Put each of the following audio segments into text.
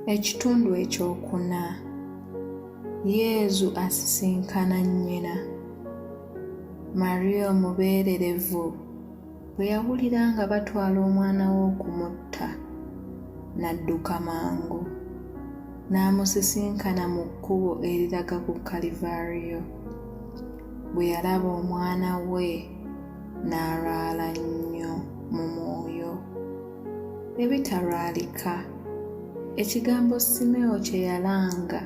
Ekitundu ekyokuna, Yezu asisinkana nnyina. Maria omubeererevu bwe yawulira nga batwala omwana we okumutta, n'adduka mangu, n'amusisinkana mu kkubo eriraga ku Kalivaariyo. Bwe yalaba omwana we, n'alwala nnyo mu mwoyo. Ebitalwalika, ekigambo Simeo kye yalanga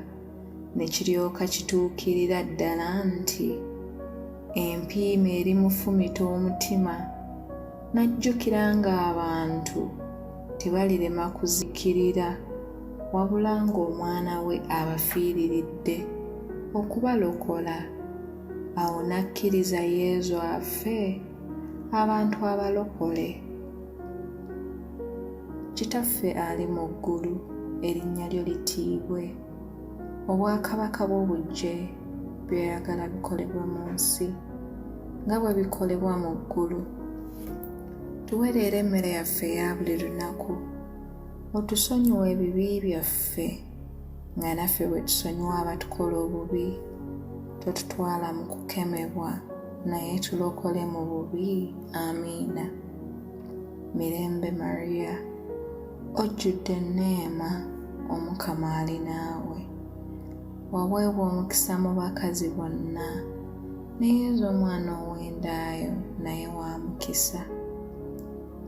ne kiryoka kituukirira ddala nti, Empiima erimufumita omutima, n'ajjukira ng'abantu tebalirema kuzikirira wabula ng'omwana we abafiiriridde okubalokola. Awo n'akkiriza Yezu afe abantu abalokole. Kitaffe ali mu ggulu, erinnya lyo litiibwe. Obwakabaka bwo bujje, by'oyagala bikolebwe mu nsi nga bwe bikolebwa mu ggulu. Tuwe leero emmere yaffe eya buli lunaku. Otusonyiwe ebibi byaffe nga naffe bwe tusonyiwa abatukola obubi. Totutwala mu kukemebwa, naye tulokole mu bubi. Amiina. Mirembe Maria, ojjudde enneema, Omukama ali naawe. Waweebwa omukisa mu bakazi bonna, ne Yezu omwana ow'endaayo naye wa mukisa.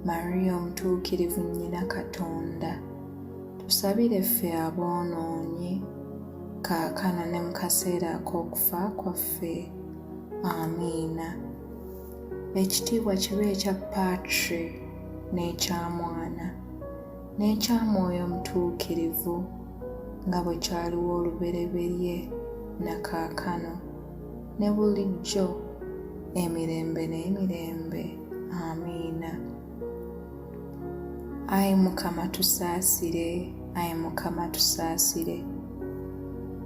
Maria Omutuukirivu Nnyina Katonda, tusabire ffe aboonoonyi, kaakano ne mu kaseera ak'okufa kwaffe. Amiina. Ekitiibwa kibe ekya Patri n'ekya Mwana n'ekya Mwoyo Mutuukirivu, nga bwe kyaliwo olubereberye na kaakano ne bulijjo, emirembe n'emirembe. Amiina. Ayi Mukama tusaasire, ayi Mukama tusaasire.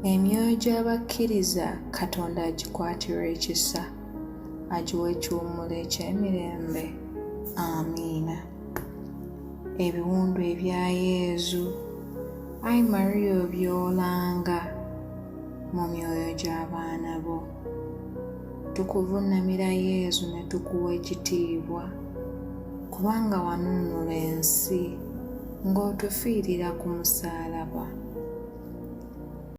Emyoyo gy'abakkiriza Katonda agikwatirwa ekisa. Agiwe ekiwummulo eky'emirembe. Amiina. Ebiwundu ebya Yezu, ayi Maria obyolanga mu myoyo gy'abaana bo. Tukuvunnamira Yezu ne tukuwa ekitiibwa, kubanga wanunula ensi ng'otufiirira ku musaalaba.